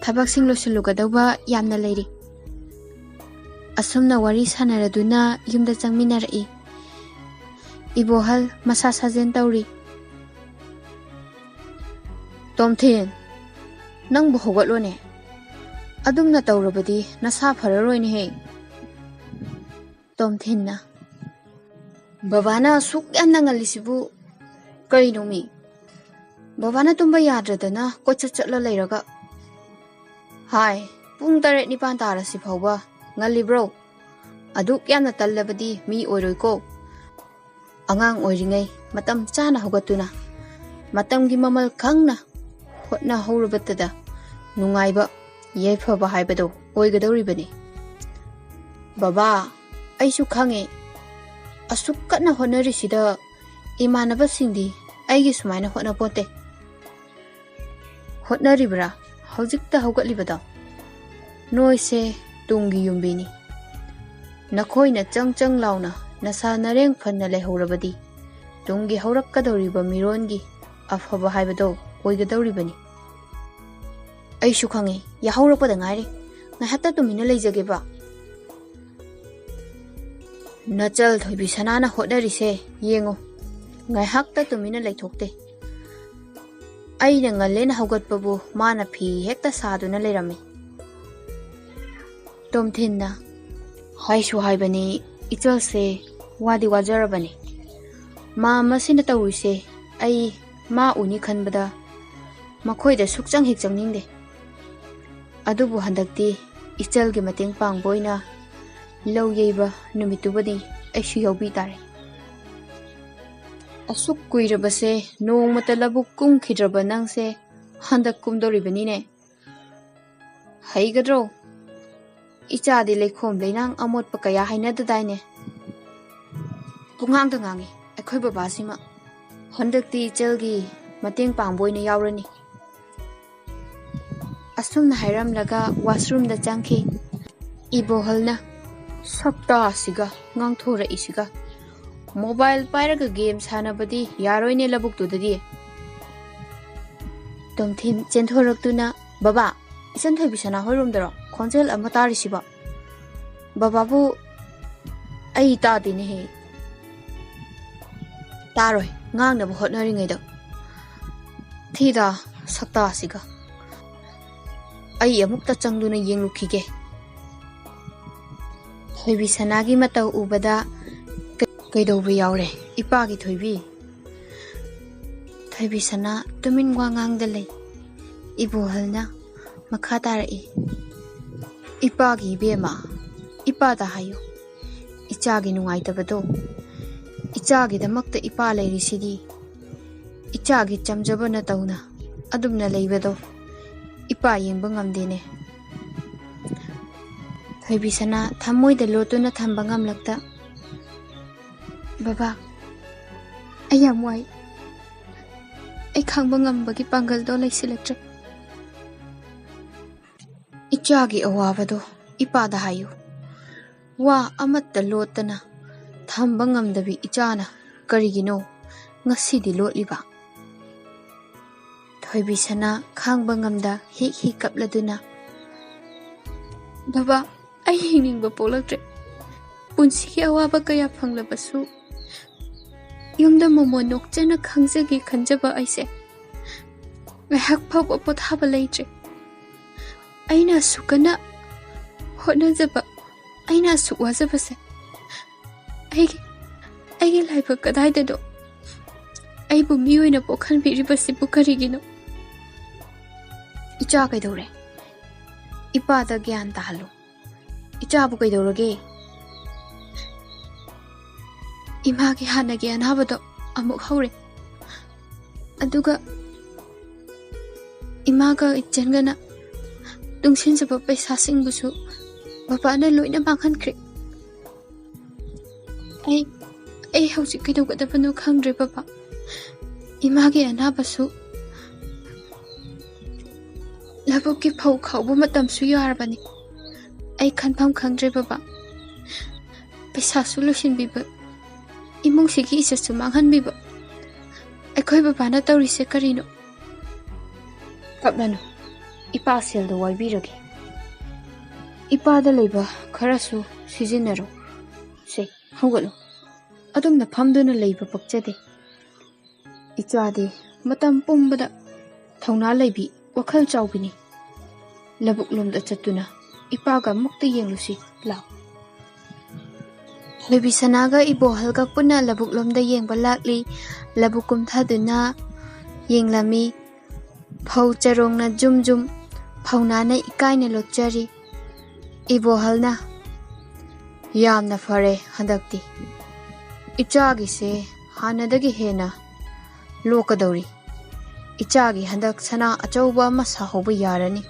ꯊꯕꯛꯁꯤꯡ ꯂꯣꯏꯁꯤꯜꯂꯨꯒꯗꯧꯕ ꯌꯥꯝꯅ ꯂꯩꯔꯤ꯫" ꯑꯁꯨꯝꯅ ꯋꯥꯔꯤ ꯁꯥꯟꯅꯔꯗꯨꯅ ꯌꯨꯝꯗ ꯆꯪꯃꯤꯟꯅꯔꯛꯏ꯫ ꯏꯕꯣꯍꯜ ꯃꯁꯥ ꯁꯥꯖꯦꯜ ꯇꯧꯔꯤ꯫ "ꯇꯣꯝꯊꯤꯟ, ꯅꯪꯕꯨ ꯍꯧꯒꯠꯂꯣꯅꯦ꯫ ꯑꯗꯨꯝꯅ ꯇꯧꯔꯕꯗꯤ ꯅꯁꯥ ꯐꯔꯔꯣꯏꯅꯦꯍꯦ꯫" ꯇꯣꯝꯊꯤꯟꯅ, "ꯕꯕꯥꯅ ꯑꯁꯨꯛ ꯌꯥꯝꯅ ꯉꯜꯂꯤꯁꯤꯕꯨ ꯀꯩꯅꯣꯃꯤ? ꯕꯕꯥꯅ ꯇꯨꯝꯕ ꯌꯥꯗ꯭ꯔꯗꯅ ꯀꯣꯏꯆꯠ ꯆꯠꯂ ꯂꯩꯔꯒ꯫ ꯍꯥꯏ, ꯄꯨꯡ ꯇꯔꯦꯠ ꯅꯤꯄꯥꯟ ꯇꯥꯔꯁꯤ ꯐꯥꯎꯕ ꯉꯜꯂꯤꯕ꯭ꯔꯣ? ꯑꯗꯨꯛ ꯌꯥꯝꯅ ꯇꯜꯂꯕꯗꯤ ꯃꯤ ꯑꯣꯏꯔꯣꯏꯀꯣ꯫ ꯑꯉꯥꯡ ꯑꯣꯏꯔꯤꯉꯩ ꯃꯇꯝ ꯆꯥꯅ ꯍꯧꯒꯠꯇꯨꯅ ꯃꯇꯝꯒꯤ ꯃꯃꯜ ꯈꯪꯅ ꯍꯣꯠꯅꯍꯧꯔꯕꯇꯗ ꯅꯨꯡꯉꯥꯏꯕ, ꯌꯥꯏꯐꯕ ꯍꯥꯏꯕꯗꯣ ꯑꯣꯏꯒꯗꯧꯔꯤꯕꯅꯤ꯫" "ꯕꯕꯥ, ꯑꯩꯁꯨ ꯈꯪꯉꯦ꯫ ꯑꯁꯨꯛ ꯀꯟꯅ ꯍꯣꯠꯅꯔꯤꯁꯤꯗ ꯏꯃꯥꯟꯅꯕꯁꯤꯡꯗꯤ ꯑꯩꯒꯤ ꯁꯨꯃꯥꯏꯅ ꯍꯣꯠꯅꯄꯣꯠꯇꯦ꯫" "ꯍꯣꯠꯅꯔꯤꯕ꯭ꯔꯥ? ꯍꯧꯖꯤꯛꯇ ꯍꯧꯒꯠꯂꯤꯕꯗꯣ? ꯅꯣꯏꯁꯦ ꯇꯨꯡꯒꯤ ꯌꯨꯝꯕꯤꯅꯤ꯫ ꯅꯈꯣꯏꯅ ꯆꯪ ꯆꯪ ꯂꯥꯎꯅ ꯅꯁꯥ ꯅꯔꯦꯡ ꯐꯅ ꯂꯩꯍꯧꯔꯕꯗꯤ ꯇꯨꯡꯒꯤ ꯍꯧꯔꯛꯀꯗꯧꯔꯤꯕ ꯃꯤꯔꯣꯟꯒꯤ ꯑꯐꯕ ꯍꯥꯏꯕꯗꯣ ꯑꯣꯏꯒꯗꯧꯔꯤꯕꯅꯤ꯫" "ꯑꯩꯁꯨ ꯈꯪꯉꯦ, ꯌꯥꯍꯧꯔꯛꯄꯗ ꯉꯥꯏꯔꯤ꯫ ꯉꯥꯏꯍꯥꯛꯇ ꯇꯨꯃꯤꯟꯅ ꯂꯩꯖꯒꯦꯕ꯫" "ꯅꯆꯜ ꯊꯣꯏꯕꯤ ꯁꯅꯥꯅ ꯍꯣꯠꯅꯔꯤꯁꯦ ꯌꯦꯡꯉꯨ, ꯉꯥꯏꯍꯥꯛꯇ ꯇꯨꯃꯤꯟꯅ ꯂꯩꯊꯣꯛꯇꯦ꯫ ꯑꯩꯅ ꯉꯜꯂꯦꯅ ꯍꯧꯒꯠꯄꯕꯨ ꯃꯥꯅ ꯐꯤ ꯍꯦꯛꯇ ꯁꯥꯗꯨꯅ ꯂꯩꯔꯝꯃꯤ꯫" ꯇꯣꯝꯊꯤꯟꯅ, "ꯍꯥꯏꯁꯨ ꯍꯥꯏꯕꯅꯤ, ꯏꯆꯜꯁꯦ ꯋꯥꯗꯤ ꯋꯥꯖꯔꯕꯅꯤ꯫ ꯃꯥ ꯃꯁꯤꯅ ꯇꯧꯔꯤꯁꯦ ꯑꯩ ꯃꯥ ꯎꯅꯤ ꯈꯟꯕꯗ ꯃꯈꯣꯏꯗ ꯁꯨꯛꯆꯪ ꯍꯦꯛ ꯆꯪꯅꯤꯡꯗꯦ꯫ ꯑꯗꯨꯕꯨ ꯍꯟꯗꯛꯇꯤ ꯏꯆꯜꯒꯤ ꯃꯇꯦꯡ ꯄꯥꯡꯕ ꯑꯣꯏꯅ ꯂꯧ ꯌꯩꯕ ꯅꯨꯃꯤꯠꯇꯨꯕꯨꯗꯤ ꯑꯩꯁꯨ ꯌꯥꯎꯕꯤ ꯇꯥꯔꯦ꯫ ꯑꯁꯨꯛ ꯀꯨꯏꯔꯕꯁꯦ ꯅꯣꯡꯃꯇ ꯂꯧꯕꯨꯛ ꯀꯨꯝꯈꯤꯗ꯭ꯔꯕ ꯅꯪꯁꯦ ꯍꯟꯗꯛ ꯀꯨꯝꯗꯧꯔꯤꯕꯅꯤꯅꯦ꯫ ꯍꯩꯒꯗ꯭ꯔꯣ? ꯏꯆꯥꯗꯤ ꯂꯩꯈꯣꯝ ꯂꯩꯅꯥꯡ ꯑꯃꯣꯠꯄ ꯀꯌꯥ ꯍꯩꯅꯗꯗꯥꯏꯅꯦ? ꯄꯨꯡꯉꯥꯡꯗ ꯉꯥꯡꯉꯤ ꯑꯩꯈꯣꯏ ꯕꯕꯥꯁꯤꯃ꯫ ꯍꯟꯗꯛꯇꯤ ꯏꯆꯜꯒꯤ ꯃꯇꯦꯡ ꯄꯥꯡꯕ ꯑꯣꯏꯅ ꯌꯥꯎꯔꯅꯤ꯫ ꯑꯁꯨꯝꯅ ꯍꯥꯏꯔꯝꯂꯒ ꯋꯥꯁꯔꯨꯝꯗ ꯆꯪꯈꯤ꯫ ꯏꯕꯣꯍꯜꯅ, "ꯁꯛꯇꯥꯁꯤꯒ ꯉꯥꯡꯊꯣꯔꯛꯏꯁꯤꯒ, ꯃꯣꯕꯥꯏꯜ ꯄꯥꯏꯔꯒ ꯒꯦꯝ ꯁꯥꯟꯅꯕꯗꯤ ꯌꯥꯔꯣꯏꯅꯦ ꯂꯧꯕꯨꯛꯇꯨꯗꯗꯤ"꯫ ꯇꯣꯝꯊꯤꯟ ꯆꯦꯟꯊꯣꯔꯛꯇꯨꯅ, "ꯕꯕꯥ, ꯏꯆꯟ ꯊꯣꯏꯕꯤ ꯁꯅꯥ ꯍꯣꯏꯔꯣꯝꯗꯔꯣ ꯈꯣꯟꯖꯦꯜ ꯑꯃ ꯇꯥꯔꯤꯁꯤꯕꯣ?" "ꯕꯕꯥꯕꯨ ꯑꯩ ꯇꯥꯗꯦꯅꯦꯍꯦ"꯫ "ꯇꯥꯔꯣꯏ, ꯉꯥꯡꯅꯕ ꯍꯣꯠꯅꯔꯤꯉꯩꯗ꯫ ꯊꯤꯗ, ꯁꯛꯇꯥꯁꯤꯒ꯫ ꯑꯩ ꯑꯃꯨꯛꯇ ꯆꯪꯗꯨꯅ ꯌꯦꯡꯂꯨꯈꯤꯒꯦ"꯫ ꯊꯣꯏꯕꯤ ꯁꯅꯥꯒꯤ ꯃꯇꯧ ꯎꯕꯗ, "ꯀ-, ꯀꯩꯗꯧꯕ ꯌꯥꯎꯔꯦ, ꯏꯄꯥꯒꯤ ꯊꯣꯏꯕꯤ?" ꯊꯣꯏꯕꯤ ꯁꯅꯥ ꯇꯨꯃꯤꯟ ꯋꯥ ꯉꯥꯡꯗ ꯂꯩ꯫ ꯏꯕꯣꯍꯜꯅ ꯃꯈꯥ ꯇꯥꯔꯛꯏ, "ꯏꯄꯥꯒꯤ ꯏꯕꯦꯝꯃ, ꯏꯄꯥꯗ ꯍꯥꯏꯌꯨ꯫ ꯏꯆꯥꯒꯤ ꯅꯨꯡꯉꯥꯏꯇꯕꯗꯣ, ꯏꯆꯥꯒꯤꯗꯃꯛꯇ ꯏꯄꯥ ꯂꯩꯔꯤꯁꯤꯗꯤ꯫ ꯏꯆꯥꯒꯤ ꯆꯝꯖꯕ ꯅꯇꯧꯅ ꯑꯗꯨꯝꯅ ꯂꯩꯕꯗꯣ ꯏꯄꯥ ꯌꯦꯡꯕ ꯉꯝꯗꯦꯅꯦ"꯫ ꯊꯣꯏꯕꯤ ꯁꯅꯥ ꯊꯃꯣꯏꯗ ꯂꯣꯠꯇꯨꯅ ꯊꯝꯕ ꯉꯝꯂꯛꯇ, "ꯕꯕꯥ, ꯑꯩ ꯌꯥꯝ ꯋꯥꯏ꯫ ꯑꯩ ꯈꯥꯡꯕ ꯉꯝꯕꯒꯤ ꯄꯥꯡꯒꯜꯗꯣ ꯂꯩꯁꯤꯜꯂꯛꯇ꯭ꯔꯦ"꯫ ꯏꯆꯥꯒꯤ ꯑꯋꯥꯕꯗꯣ ꯏꯄꯥꯗ ꯍꯥꯏꯌꯨ꯫ ꯋꯥ ꯑꯃꯠꯇ ꯂꯣꯠꯇꯅ ꯊꯝꯕ ꯉꯝꯗꯕꯤ ꯏꯆꯥꯅ ꯀꯔꯤꯒꯤꯅꯣ ꯉꯁꯤꯗꯤ ꯂꯣꯠꯂꯤꯕ? ꯊꯣꯏꯕꯤ ꯁꯅꯥ ꯈꯥꯡꯕ ꯉꯝꯗ ꯍꯤꯛ ꯍꯤꯛ ꯀꯞꯂꯗꯨꯅ, "ꯕꯕꯥ, ꯑꯩ ꯍꯤꯡꯅꯤꯡꯕ ꯄꯣꯛꯂꯛꯇ꯭ꯔꯦ꯫ ꯄꯨꯟꯁꯤꯒꯤ ꯑꯋꯥꯕ ꯀꯌꯥ ꯐꯪꯂꯕꯁꯨ ꯌꯨꯝꯗ ꯃꯣꯃꯣꯟ ꯅꯣꯛꯆꯅ ꯈꯪꯖꯒꯦ ꯈꯟꯖꯕ ꯑꯩꯁꯦ ꯉꯥꯏꯍꯥꯛ ꯐꯥꯎꯕ ꯄꯣꯊꯥꯕ ꯂꯩꯇ꯭ꯔꯦ꯫ ꯑꯩꯅ ꯑꯁꯨꯛ ꯀꯟꯅ ꯍꯣꯠꯅꯖꯕ, ꯑꯩꯅ ꯑꯁꯨꯛ ꯋꯥꯖꯕꯁꯦ ꯑꯩꯒꯤ, ꯑꯩꯒꯤ ꯂꯥꯏꯕꯛ ꯀꯗꯥꯏꯗꯅꯣ? ꯑꯩꯕꯨ ꯃꯤ ꯑꯣꯏꯅ ꯄꯣꯛꯍꯟꯕꯤꯔꯤꯕꯁꯤꯕꯨ ꯀꯔꯤꯒꯤꯅꯣ?" "ꯏꯆꯥ ꯀꯩꯗꯧꯔꯦ? ꯏꯄꯥꯗ ꯒ꯭ꯌꯥꯟ ꯇꯥꯍꯜꯂꯨ꯫ ꯏꯆꯥꯕꯨ ꯀꯩꯗꯧꯔꯒꯦ? ꯏꯃꯥꯒꯤ ꯍꯥꯟꯅꯒꯤ ꯑꯅꯥꯕꯗꯣ ꯑꯃꯨꯛ ꯍꯧꯔꯦ꯫ ꯑꯗꯨꯒ ꯏꯃꯥꯒ ꯏꯆꯟꯒꯅ ꯇꯨꯡꯁꯤꯟꯖꯕ ꯄꯩꯁꯥꯁꯤꯡꯕꯨꯁꯨ ꯕꯕꯥꯅ ꯂꯣꯏꯅ ꯃꯥꯡꯍꯟꯈ꯭ꯔꯦ꯫ ꯑꯩ ꯑꯩ ꯍꯧꯖꯤꯛ ꯀꯩꯗꯧꯒꯗꯕꯅꯣ ꯈꯪꯗ꯭ꯔꯦ ꯕꯕꯥ꯫ ꯏꯃꯥꯒꯤ ꯑꯅꯥꯕꯁꯨ, ꯂꯧꯕꯨꯛꯀꯤ ꯐꯧ ꯈꯥꯎꯕ ꯃꯇꯝꯁꯨ ꯌꯧꯔꯕꯅꯤ꯫ ꯑꯩ ꯈꯟꯐꯝ ꯈꯪꯗ꯭ꯔꯦ ꯕꯕꯥ꯫ ꯄꯩꯁꯥꯁꯨ ꯂꯣꯏꯁꯤꯟꯕꯤꯕ, ꯏꯃꯨꯡꯁꯤꯒꯤ ꯏꯖꯠꯁꯨ ꯃꯥꯡꯍꯟꯕꯤꯕ꯫ ꯑꯩꯈꯣꯏ ꯕꯕꯥꯅ ꯇꯧꯔꯤꯁꯦ ꯀꯔꯤꯅꯣ? ꯀꯞꯂꯅꯨ, ꯏꯄꯥ ꯁꯦꯜꯗꯣ ꯋꯥꯏꯕꯤꯔꯒꯦ꯫ ꯏꯄꯥꯗ ꯂꯩꯕ ꯈꯔꯁꯨ ꯁꯤꯖꯤꯟꯅꯔꯣ꯫ ꯁꯦ, ꯍꯧꯒꯠꯂꯣ꯫ ꯑꯗꯨꯝꯅ ꯐꯝꯗꯨꯅ ꯂꯩꯕ ꯄꯛꯆꯗꯦ꯫ ꯏꯆꯥꯗꯤ ꯃꯇꯝ ꯄꯨꯝꯕꯗ ꯊꯧꯅꯥ ꯂꯩꯕꯤ, ꯋꯥꯈꯜ ꯆꯥꯎꯕꯤꯅꯤ꯫ ꯂꯧꯕꯨꯛ ꯂꯣꯝꯗ ꯆꯠꯇꯨꯅ ꯏꯄꯥꯒ ꯑꯃꯨꯛꯇ ꯌꯦꯡꯂꯨꯁꯤ, ꯂꯥꯎ꯫ ꯂꯣꯏꯕꯤ ꯁꯅꯥꯒ ꯏꯕꯣꯍꯜꯒ ꯄꯨꯟꯅ ꯂꯧꯕꯨꯛ ꯂꯣꯝꯗ ꯌꯦꯡꯕ ꯂꯥꯛꯂꯤ꯫ ꯂꯧꯕꯨꯛ ꯀꯨꯝꯊꯗꯨꯅ ꯌꯦꯡꯂꯝꯃꯤ꯫ ꯐꯧ ꯆꯔꯣꯡꯅ ꯖꯨꯝ ꯖꯨꯝ, ꯐꯧꯅꯥꯅ ꯏꯀꯥꯏꯅ ꯂꯣꯠꯆꯔꯤ꯫ ꯏꯕꯣꯍꯜꯅ, "ꯌꯥꯝꯅ ꯐꯔꯦ ꯍꯟꯗꯛꯇꯤ꯫ ꯏꯆꯥꯒꯤꯁꯦ ꯍꯥꯟꯅꯗꯒꯤ ꯍꯦꯟꯅ ꯂꯣꯛꯀꯗꯧꯔꯤ꯫ ꯏꯆꯥꯒꯤ ꯍꯟꯗꯛ ꯁꯅꯥ ꯑꯆꯧꯕ ꯑꯃ ꯁꯥꯍꯧꯕ ꯌꯥꯔꯅꯤ꯫"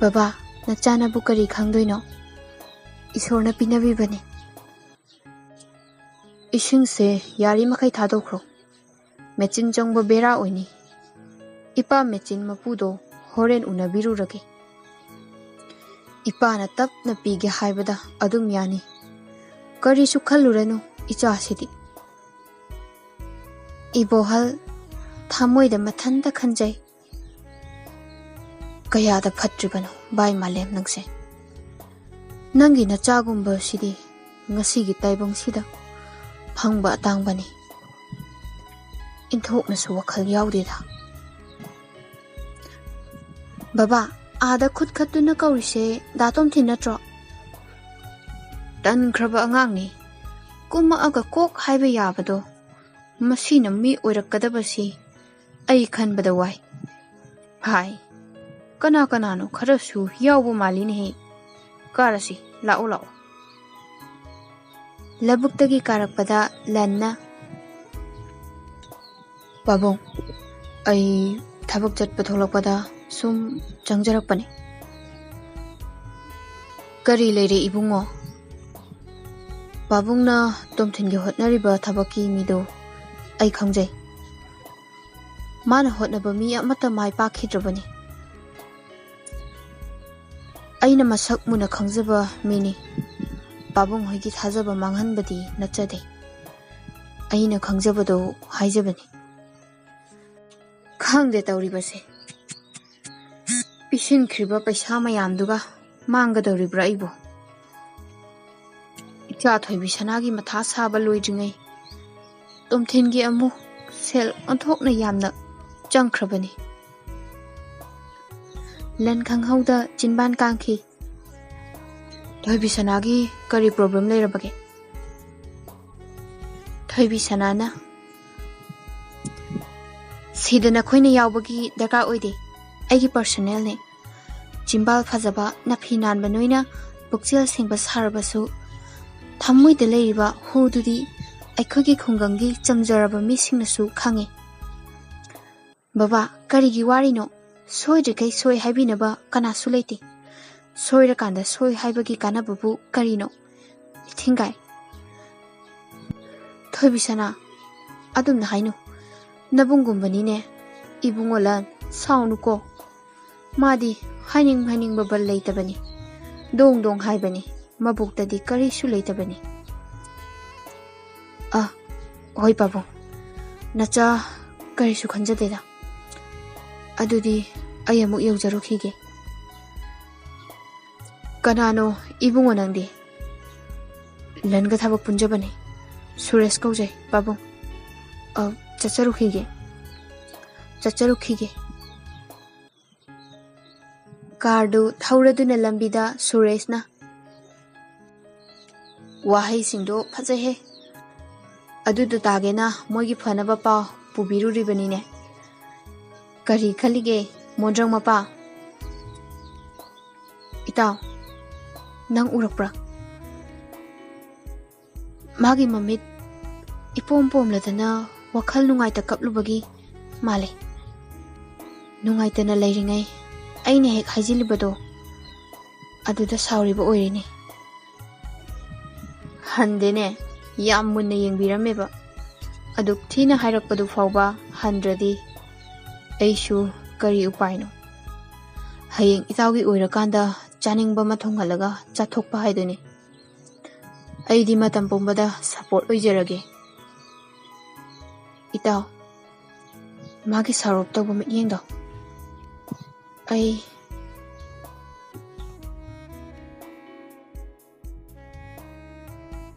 "ꯕꯕꯥ, ꯅꯆꯥꯅꯕꯨ ꯀꯔꯤ ꯈꯪꯗꯣꯏꯅꯣ? ꯏꯁꯣꯔꯅ ꯄꯤꯅꯕꯤꯕꯅꯤ꯫" "ꯏꯁꯤꯡꯁꯦ ꯌꯥꯔꯤꯃꯈꯩ ꯊꯥꯗꯣꯛꯈ꯭ꯔꯣ꯫ ꯃꯦꯆꯤꯟ ꯆꯪꯕ ꯕꯦꯔꯥ ꯑꯣꯏꯅꯤ꯫ ꯏꯄꯥ ꯃꯦꯆꯤꯟ ꯃꯄꯨꯗꯣ ꯍꯣꯔꯦꯟ ꯎꯅꯕꯤꯔꯨꯔꯒꯦ꯫ ꯏꯄꯥꯅ ꯇꯞꯅ ꯄꯤꯒꯦ ꯍꯥꯏꯕꯗ ꯑꯗꯨꯝ ꯌꯥꯅꯤ꯫ ꯀꯔꯤꯁꯨ ꯈꯜꯂꯨꯔꯅꯨ ꯏꯆꯥꯁꯤꯗꯤ꯫" ꯏꯕꯣꯍꯜ ꯊꯃꯣꯏꯗ ꯃꯊꯟꯇ ꯈꯟꯖꯩ꯫ "ꯀꯌꯥꯗ ꯐꯠꯇ꯭ꯔꯤꯕꯅꯣ ꯚꯥꯏ ꯃꯥꯂꯦꯝ ꯅꯪꯁꯦ꯫ ꯅꯪꯒꯤ ꯅꯆꯥꯒꯨꯝꯕꯁꯤꯗꯤ ꯉꯁꯤꯒꯤ ꯇꯥꯏꯕꯪꯁꯤꯗ ꯐꯪꯕ ꯑꯇꯥꯡꯕꯅꯤ꯫ ꯏꯟꯊꯣꯛꯅꯁꯨ ꯋꯥꯈꯜ ꯌꯥꯎꯗꯦꯗ꯫" "ꯕꯕꯥ, ꯑꯥꯗ ꯈꯨꯠ ꯈꯠꯇꯨꯅ ꯀꯧꯔꯤꯁꯦ ꯗꯥ ꯇꯣꯝꯊꯤꯟ ꯅꯠꯇ꯭ꯔꯣ?" "ꯇꯟꯈ꯭ꯔꯕ ꯑꯉꯥꯡꯅꯤ꯫ ꯀꯨꯝꯃꯛꯑꯒ ꯀꯣꯛ ꯍꯥꯏꯕ ꯌꯥꯕꯗꯣ꯫ ꯃꯁꯤꯅ ꯃꯤ ꯑꯣꯏꯔꯛꯀꯗꯕꯁꯤ ꯑꯩ ꯈꯟꯕꯗ ꯋꯥꯏ꯫ ꯍꯥꯏ, ꯀꯅꯥ ꯀꯅꯥꯅꯣ ꯈꯔꯁꯨ ꯌꯥꯎꯕ ꯃꯥꯜꯂꯤꯅꯦꯍꯦ꯫ ꯀꯥꯔꯁꯤ, ꯂꯥꯛꯑꯣ, ꯂꯥꯛꯑꯣ꯫ ꯂꯧꯕꯨꯛꯇꯒꯤ ꯀꯥꯔꯛꯄꯗ ꯂꯟꯅ, "ꯄꯥꯕꯨꯡ, ꯑꯩ ꯊꯕꯛ ꯆꯠꯄ ꯊꯣꯛꯂꯛꯄꯗ ꯁꯨꯝ ꯆꯪꯖꯔꯛꯄꯅꯤ꯫" "ꯀꯔꯤ ꯂꯩꯔꯦ ꯏꯕꯨꯡꯉꯣ?" "ꯄꯥꯕꯨꯡꯅ ꯇꯣꯝꯊꯤꯟꯒꯤ ꯍꯣꯠꯅꯔꯤꯕ ꯊꯕꯛꯀꯤ ꯃꯤꯗꯣ ꯑꯩ ꯈꯪꯖꯩ꯫ ꯃꯥꯅ ꯍꯣꯠꯅꯕ ꯃꯤ ꯑꯃꯠꯇ ꯃꯥꯏ ꯄꯥꯛꯈꯤꯗ꯭ꯔꯕꯅꯤ꯫ ꯑꯩꯅ ꯃꯁꯛ ꯃꯨꯟꯅ ꯈꯪꯖꯕ ꯃꯤꯅꯤ꯫ ꯄꯥꯕꯨꯡ ꯍꯣꯏꯒꯤ ꯊꯥꯖꯕ ꯃꯥꯡꯍꯟꯕꯗꯤ ꯅꯠꯆꯗꯦ꯫ ꯑꯩꯅ ꯈꯪꯖꯕꯗꯣ ꯍꯥꯏꯖꯕꯅꯤ꯫" ꯈꯪꯗꯦ ꯇꯧꯔꯤꯕꯁꯦ꯫ ꯄꯤꯁꯤꯟꯈ꯭ꯔꯤꯕ ꯄꯩꯁꯥ ꯃꯌꯥꯝꯗꯨꯒ ꯃꯥꯡꯒꯗꯧꯔꯤꯕ꯭ꯔꯥ ꯑꯩꯕꯨ? ꯏꯆꯥ ꯊꯣꯏꯕꯤ ꯁꯅꯥꯒꯤ ꯃꯊꯥ ꯁꯥꯕ ꯂꯣꯏꯗ꯭ꯔꯤꯉꯩ ꯇꯣꯝꯊꯤꯟꯒꯤ ꯑꯃꯨꯛ ꯁꯦꯜ ꯑꯣꯟꯊꯣꯛꯅ ꯌꯥꯝꯅ ꯆꯪꯈ꯭ꯔꯕꯅꯤ꯫ ꯂꯟ ꯈꯪꯍꯧꯗ ꯆꯤꯟꯕꯥꯟ ꯀꯥꯡꯈꯤ꯫ "ꯊꯣꯏꯕꯤ ꯁꯅꯥꯒꯤ ꯀꯔꯤ problem ꯂꯩꯔꯕꯒꯦ?" ꯊꯣꯏꯕꯤ ꯁꯅꯥꯅ, "ꯁꯤꯗ ꯅꯈꯣꯏꯅ ꯌꯥꯎꯕꯒꯤ ꯗꯔꯀꯥꯔ ꯑꯣꯏꯗꯦ, ꯑꯩꯒꯤ personalꯅꯦ꯫ ꯆꯤꯝꯕꯥꯜ ꯐꯖꯕ, ꯅꯐꯤ ꯅꯥꯟꯕ ꯅꯣꯏꯅ ꯄꯨꯛꯆꯦꯜ ꯁꯦꯡꯕ ꯁꯥꯔꯕꯁꯨ, ꯊꯃꯣꯏꯗ ꯂꯩꯔꯤꯕ ꯍꯨꯗꯨꯗꯤ ꯑꯩꯈꯣꯏꯒꯤ ꯈꯨꯡꯒꯪꯒꯤ ꯆꯝꯖꯔꯕ ꯃꯤꯁꯤꯡꯅꯁꯨ ꯈꯪꯉꯤ꯫" "ꯕꯕꯥ, ꯀꯔꯤꯒꯤ ꯋꯥꯔꯤꯅꯣ? ꯁꯣꯏꯗ꯭ꯔꯤꯈꯩ ꯁꯣꯏ ꯍꯥꯏꯕꯤꯅꯕ ꯀꯅꯥꯁꯨ ꯂꯩꯇꯦ꯫ ꯁꯣꯏꯔꯀꯥꯟꯗ ꯁꯣꯏ ꯍꯥꯏꯕꯒꯤ ꯀꯥꯟꯅꯕꯕꯨ ꯀꯔꯤꯅꯣ?" ꯏꯊꯤꯡꯒꯥꯏ꯫ "ꯊꯣꯏꯕꯤ ꯁꯅꯥ, ꯑꯗꯨꯝꯅ ꯍꯥꯏꯅꯨ꯫ ꯅꯕꯨꯡꯒꯨꯝꯕꯅꯤꯅꯦ꯫ ꯏꯕꯨꯡꯉꯣ ꯂꯟ, ꯁꯥꯎꯅꯨꯀꯣ꯫ ꯃꯥꯗꯤ ꯍꯥꯏꯅꯤꯡ ꯍꯥꯏꯅꯤꯡꯕ ꯕꯜ ꯂꯩꯇꯕꯅꯤ꯫ ꯗꯣꯡ ꯗꯣꯡ ꯍꯥꯏꯕꯅꯤ꯫ ꯃꯕꯨꯛꯇꯗꯤ ꯀꯔꯤꯁꯨ ꯂꯩꯇꯕꯅꯤ꯫" "ꯑ, ꯍꯣꯏ ꯄꯥꯕꯨꯡ꯫ ꯅꯆꯥ ꯀꯔꯤꯁꯨ ꯈꯟꯖꯗꯦꯗ꯫ ꯑꯗꯨꯗꯤ ꯑꯩ ꯑꯃꯨꯛ ꯌꯧꯖꯔꯨꯈꯤꯒꯦ꯫" "ꯀꯅꯥꯅꯣ ꯏꯕꯨꯡꯉꯣ ꯅꯪꯗꯤ?" "ꯂꯟꯒ ꯊꯕꯛ ꯄꯨꯟꯖꯕꯅꯤ꯫ ꯁꯨꯔꯦꯁ ꯀꯧꯖꯩ ꯄꯥꯕꯨꯡ꯫ ꯑ, ꯆꯠꯆꯔꯨꯈꯤꯒꯦ꯫ ꯆꯠꯆꯔꯨꯈꯤꯒꯦ꯫" ꯀꯥꯔꯗꯨ ꯊꯧꯔꯗꯨꯅ ꯂꯝꯕꯤꯗ ꯁꯨꯔꯦꯁꯅ, "ꯋꯥꯍꯩꯁꯤꯡꯗꯣ ꯐꯖꯩꯍꯦ꯫ ꯑꯗꯨꯗ ꯇꯥꯒꯦꯅ ꯃꯣꯏꯒꯤ ꯐꯅꯕ ꯄꯥꯎ ꯄꯨꯕꯤꯔꯨꯔꯤꯕꯅꯤꯅꯦ꯫ ꯀꯔꯤ ꯈꯜꯂꯤꯒꯦ ꯃꯣꯟꯗ꯭ꯔꯪ ꯃꯄꯥ?" ꯏꯇꯥꯎ, ꯅꯪ ꯎꯔꯛꯄ꯭ꯔꯥ? ꯃꯥꯒꯤ ꯃꯃꯤꯠ ꯏꯄꯣꯝ ꯄꯣꯝꯂꯗꯅ ꯋꯥꯈꯜ ꯅꯨꯡꯉꯥꯏꯇ ꯀꯞꯂꯨꯕꯒꯤ ꯃꯥꯜꯂꯦ꯫ ꯅꯨꯡꯉꯥꯏꯇꯅ ꯂꯩꯔꯤꯉꯩ ꯑꯩꯅ ꯍꯦꯛ ꯍꯥꯏꯖꯤꯜꯂꯤꯕꯗꯣ ꯑꯗꯨꯗ ꯁꯥꯎꯔꯤꯕ ꯑꯣꯏꯔꯤꯅꯤ꯫ ꯍꯟꯗꯦꯅꯦ, ꯌꯥꯝ ꯃꯨꯟꯅ ꯌꯦꯡꯕꯤꯔꯝꯃꯦꯕ꯫ ꯑꯗꯨꯛ ꯊꯤꯅ ꯍꯥꯏꯔꯛꯄꯗꯨ ꯐꯥꯎꯕ ꯍꯟꯗ꯭ꯔꯗꯤ ꯑꯩꯁꯨ ꯀꯔꯤ ꯎꯄꯥꯏꯅꯣ? ꯍꯌꯦꯡ ꯏꯇꯥꯎꯒꯤ ꯑꯣꯏꯔꯀꯥꯟꯗ ꯆꯥꯅꯤꯡꯕ ꯑꯃ ꯊꯣꯡꯍꯜꯂꯒ ꯆꯥꯊꯣꯛꯄ ꯍꯥꯏꯗꯨꯅꯤ꯫ ꯑꯩꯗꯤ ꯃꯇꯝ ꯄꯨꯝꯕꯗ ꯁꯞꯄꯣꯔꯠ ꯑꯣꯏꯖꯔꯒꯦ꯫ ꯏꯇꯥꯎ, ꯃꯥꯒꯤ ꯁꯥꯎꯔꯞ ꯇꯧꯕ ꯃꯤꯠꯌꯦꯡꯗꯣ ꯑꯩ